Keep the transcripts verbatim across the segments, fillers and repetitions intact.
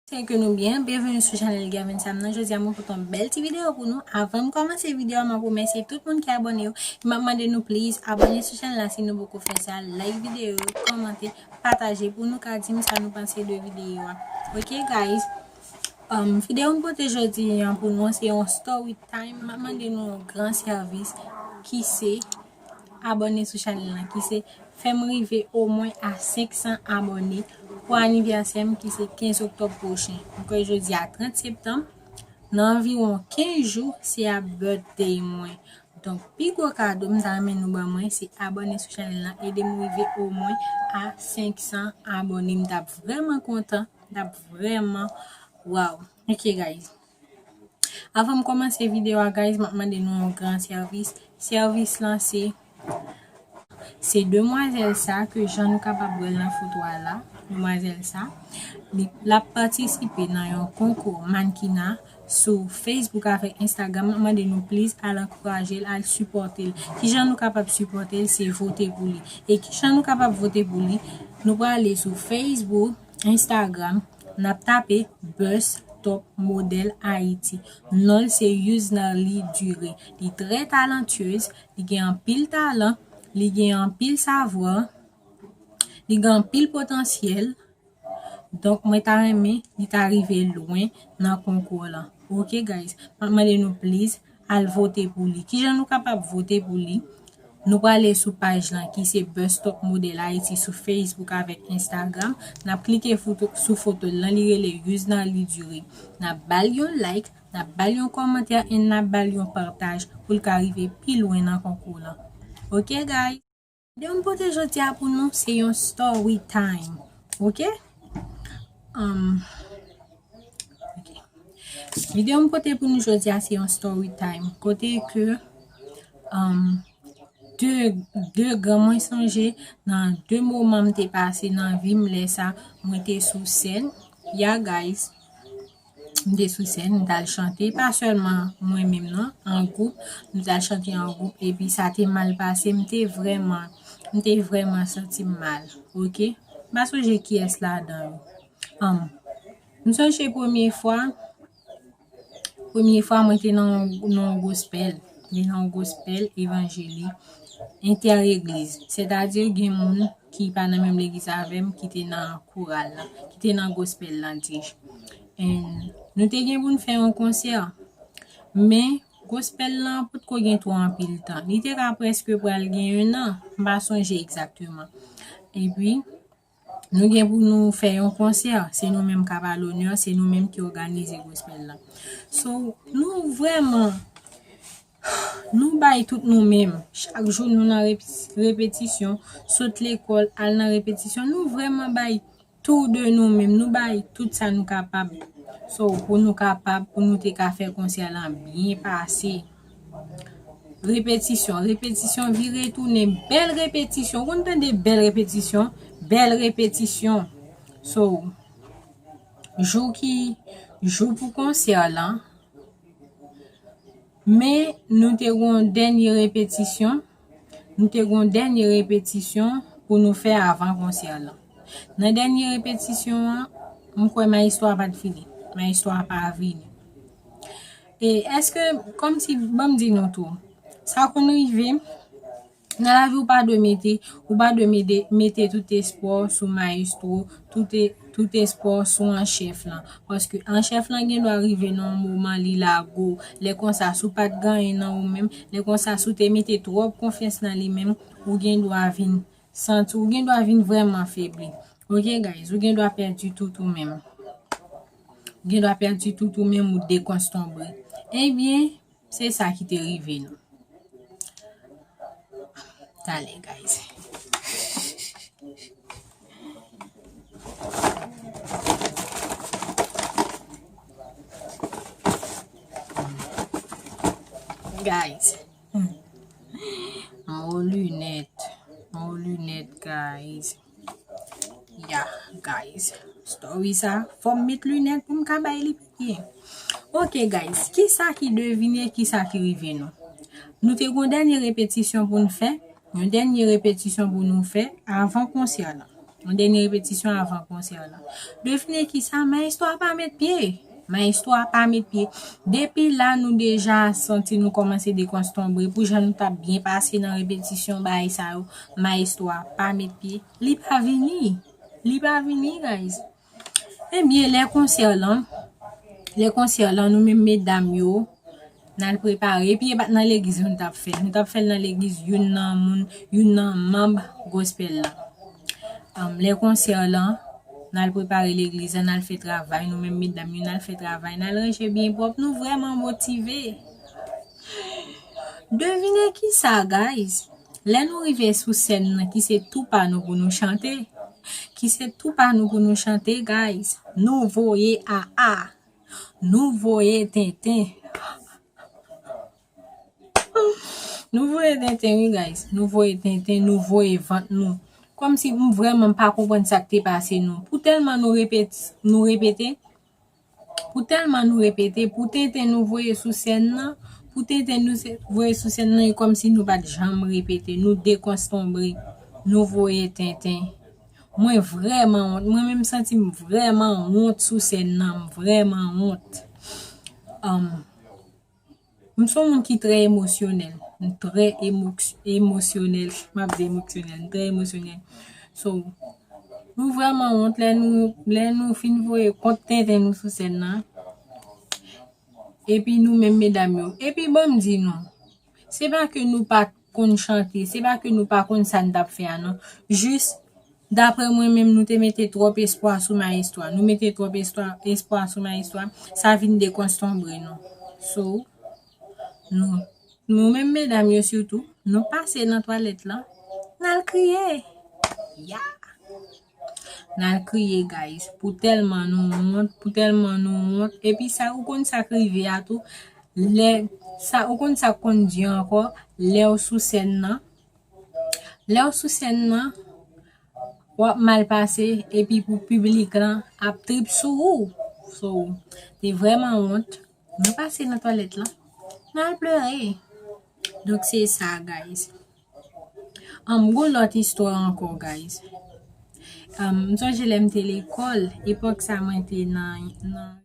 Espere ke nou byen. Byenveni sou chanèl Gervin Sam nan. Jodi a mwen pote yon bèl ti videyo pou nou. Avan m kòmanse videyo a, mwen remèsye tout moun ki abòne yo. E m ap mande nou please abòne sou chanèl la si nou poko fè sa, like videyo, kòmante, pataje pou nou ka di m sa nou panse de videyo a. Ok guys, um, videyo m pote jodi a pou nou se yon story time. M ap mande nou yon gran sèvis ki se abòne sou chanèl la, ki se fè m rive omwen a senk san abòne pou anivèsè m ki se kenz oktòb pwochen. M kwè jodi a trant septanm, nan anviwon kenz jou, se ap birthday mwen. Donk, pi gwo kado m ta renmen nou ban mwen, se abòne sou chanèl la, ede m rive omwen a senk san abòne. M t ap vrèman kontan, m t ap vrèman, wow. Ok, guys. Avan m kòmanse videyo a, guys, m ap mande nou yon gran sèvis. Sèvis lan se, se demwazèl sa ke jan nou kapab wè l nan foto a la. Demwazèl sa, li, l ap patisipe nan yon konkou mannkina sou Facebook avèk Instagram. M ap mande nou please al ankouraje l, al sipòte l. Kijan nou kapab sipòte l? Se vote pou li. E kijan nou kapab vote pou li? Nou prale sou Facebook, Instagram, n ap tape Best Top Model Haiti. Non l se Yusnarly Duré. Li trè talantyez, li gen anpil talan, li gen anpil savwa, li gen anpil potansyèl. Donk, mwen ta renmen li ta rive lwen nan konkou lan. Ok, guys? M ap mande nou please al vote pou li. Kijan nou kapab vote pou li? Nou prale sou paj lan ki se Best Top Model Haiti sou Facebook avèk Instagram. N ap klike foto, sou foto l lan, li rele Yusnarly Duré. N ap ba l yon like, n ap ba l yon kòmantè, and n ap ba l yon pataj pou l ka rive pi lwen nan konkou lan. Ok, guys? Videyo m pote jodi a pou nou, se yon story time. Ok? Um, ok. Videyo m pote pou nou jodi a, se yon story time. Kote ke, um, de, de gran mwen sonje nan de moman m te pase nan vi m lè sa, mwen te sou sèn. Ya, guys. M te sou sèn, m t al chante, pa sèlman mwen menm non, an gwoup, nou t al chante an gwoup, epi sa te mal pase, m te vrèman, m te vrèman santi m mal, ok? M pa sonje kiyès ladan yo. Anm, m sonje premye fwa, premye fwa mwen te nan, nan yon gospel, mwen te nan yon gospel evanjelik, entè-egliz, sètadi gen moun ki pa nan menm legliz avè m, ki te nan koral la, ki te nan gospel lan, dis. And nou te gen pou n fè yon konsè, men gospel lan potko gen twò anpil tan. Li te ka prèske pral gen en an, m pa sonje egzakteman. Epi, nou gen pou nou fè yon konsè, se nou menm k ap a lonè, se nou menm ki òganize gospel lan. So, nou vrèman Nou bay tout nou menm. Chak jou nou nan repi-, repetisyon, sot lekòl, al nan repetisyon. Nou vrèman bay tou de nou menm. Nou bay tout sa nou kapab. So, pou nou kapab, pou nou te ka fè konsè lan byen pase. Repetisyon, repetisyon, vire tounen. Bèl repetisyon. Ou konn tande bèl repetisyon? Bèl repetisyon. So, jou ki, jou pou konsè lan, Men nou te gon dènye repetisyon. Nou te gon dènye repetisyon pou nou fè avan konsè lan. Nan dènye repetisyon an, m kwè mayestwo a pa t vini. Mayestwo a pa vini. E èske, kòmsi, ban m di nou tou, sa konn rive, Nan lavi, ou pa dwe mete, ou pa dwe mete, mete tout espwa w sou mayestwo, tout e-, tout espwa w sou an chèf lan. Paske an chèf lan gen dwa rive nan yon moman li lage w. Lè konsa, si w pa t gen anyen nan ou menm, lè konsa, si w te mete twòp konfyans nan li menm, ou gen dwa vin santi, ou gen dwa vin vrèman febli. Ok, guys, ou gen dwa pèdi tout ou menm. Ou gen dwa pèdi tout ou menm, ou dekonstonbre. Ebyen, Se sa ki te rive nou. Talè, guys. Guys. Hmm. Mo linèt. Mo linèt, guys. Ya, guys. Story sa, fò m met linèt pou m ka bay li pi byen. Ok, guys. Kisa ki devine, kisa ki rive nou? Nou te gon dènye repetisyon pou n fè. Yon dènye repetisyon pou nou fè avan konsè lan. Yon dènye repetisyon avan konsè lan. Devine kisa, Maestro a pa met pye. Maestro a pa met pye. Depi la, nou deja santi nou kòmanse dekonstanbre pou jan nou t ap byen pase nan repetisyon bagay sa yo. Maestro a pa met pye. Li pa vini. Li pa vini, guys. Ebyen, lè konsè lan, lè konsè lan, nou menm medam yo, n al prepare. Epi, e pa t nan legliz nou t ap fè l. Nou t ap fè l nan legliz youn nan moun, youn nan manm gospel la. Anm, lè konsè lan, n al prepare legliz la, n al fè travay. Nou menm medam yo, n al fè travay. N al ranje byen pwòp. Nou vrèman motive. Devine kisa, guys? Lè nou rive sou sèn nan, ki se tou pa nou pou nou chante, ki se tou pa nou pou nou chante, guys, nou voye a a, nou voye tenten. Nou voye tenten, wi, guys. Nou voye tenten, nou voye vant nou. Kòmsi m vrèman pa konprann sa k te pase nou. Pou tèlman nou repete, nou repete, pou tèlman nou repete, pou tenten nou voye sou sèn nan, pou tenten nou se- voye sou sèn nan, e kòmsi nou pa t janm repete, nou dekonstanbre, nou voye tenten. Mwen vrèman wont, mwen menm santi m vrèman wont sou sèn nan, m vrèman wont. Um, m se yon moun ki trè emosyonèl, m trè emoks- emosyonèl, m ap di emosyonèl, m trè emosyonèl. So, nou vrèman wont lè nou, lè nou fin voye kont tenten nou sou sèn nan. Epi nou menm medam yo. Epi ban m di nou, se pa ke nou pa t konn chante, se pa ke nou pa konn sa n t ap fè a non. Jis, daprè mwen menm, nou te mete twòp espwa sou Maestro a. Nou mete twòp espwa, espwa sou Maestro a. Sa vin dekonstanbre nou. So, nou, nou menm medam yo sitou, nou pase nan twalèt lan, n al kriye. Ya! N al kriye, guys. Pou tèlman nou wont, pou tèlman nou wont. Epi sa, ou konn sa k rive a tou. Lè, sa, ou konn sa k konn di ankò, lè w sou sèn nan. Lè w sou sèn nan, w ap mal pase, epi pou piblik lan ap trip sou ou. So, te vrèman wont. Nou pase nan twalèt lan. N al plere. Donk, se sa, guys. Anm, gon lòt istwa ankò, guys. Anm, m sonje lè m te lekòl, epòk sa mwen te nan, nan,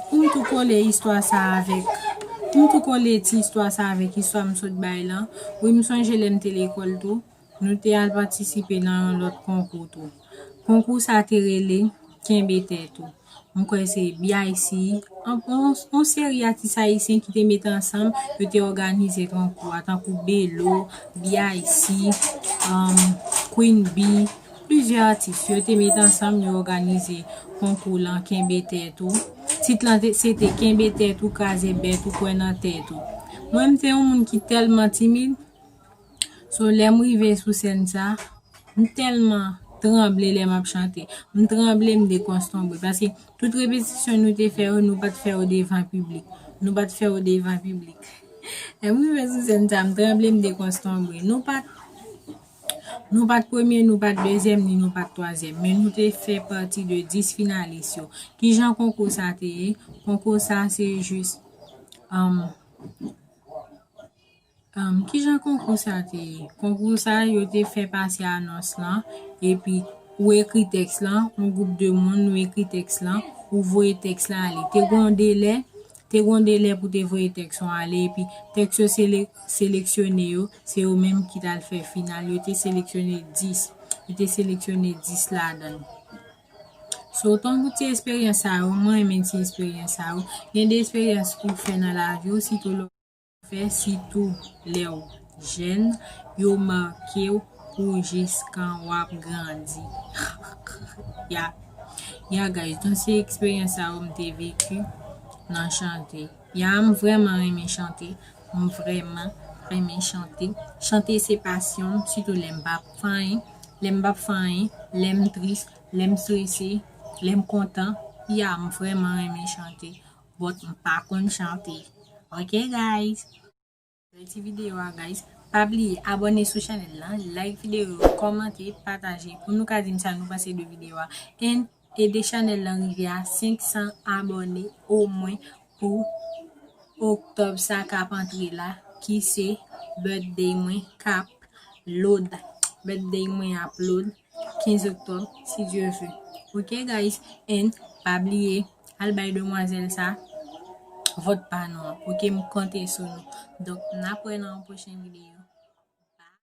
pou m tou kole istwa sa avèk, pou m tou kole ti istwa sa avèk istwa m sot bay lan. Wi, m sonje lè m te lekòl tou, nou te al patisipe nan yon lòt konkou tou. Konkou sa te rele Kenbe Tèt Ou. M kwè se B I C, yon, yon, yon seri atis ayisyen ki te mete ansanm, yo te òganize konkou a, tankou Belo, B I C, um, Queen Bee, plizyè atis, yo te mete ansanm, yo òganize konkou lan Kenbe Tèt Ou. Tit lan te- se te Kenbe Tèt Ou, Kraze Bèt Ou, Kwè nan Tèt Ou. Mwen, m te yon moun ki tèlman timid, So, lè m rive sou sèn sa, m tèlman tranble lè m ap chante. M tranble, m dekonstanbre. Paske tout repetisyon nou te fè yo, nou pa t fè yo devan piblik. Nou pa t fè yo devan piblik. Lè m rive sou sèn sa, m tranble, m dekonstanbre. Nou pa t, nou pa t premye, nou pa t dezyèm, ni nou pa t twazyèm. Men nou te fè pati de dis finalis yo. Kijan konkou sa te ye? Konkou sa se jis, um, Anm, kijan konkou sa te ye? Konkou sa, yo te fè pase anons lan, epi ou ekri tèks lan, yon gwoup de moun, nou ekri tèks lan, ou voye tèks lan ale. Te gon delè, te gon delè pou te voye tèks lan ale, epi tèks yo sele- seleksyone yo, se yo menm ki t al fè final. Yo te seleksyone dis, yo te seleksyone dis ladan l. So, tankou ti esperyans sa yo, mwen renmen ti esperyans sa yo. Gen de esperyans pou w fè nan lavi w, sitou lè w fè, sitou lè w jèn, yo make w pou jiskan w ap grandi. Ya, ya, guys, donk se eksperyans sa yo m te veki nan chante. Ya, m vrèman renmen chante. M vrèman renmen chante. Chante se pasyon m, sitou lè m p ap fè anyen. Lè m p ap fè anyen, lè m tris, lè m strese, lè m kontan. Ya, m vrèman renmen chante. But m pa konn chante. Ok, guys? Ti videyo a, guys. Pa bliye abòne sou chanèl lan, like videyo, kòmante, pataje pou nou ka di m sa nou panse de videyo a. And ede chanèl lan rive a senk san abòne omwen pou oktòb sa k ap antre la, ki se birthday mwen k ap load. Birthday mwen ap load. kenz oktòb, si Dye vle. Ok, guys? And pa bliye, al bay demwazèl sa vòt pa nou an. Ok, m konte sou nou. Donk, n ap wè nan yon pwochen videyo.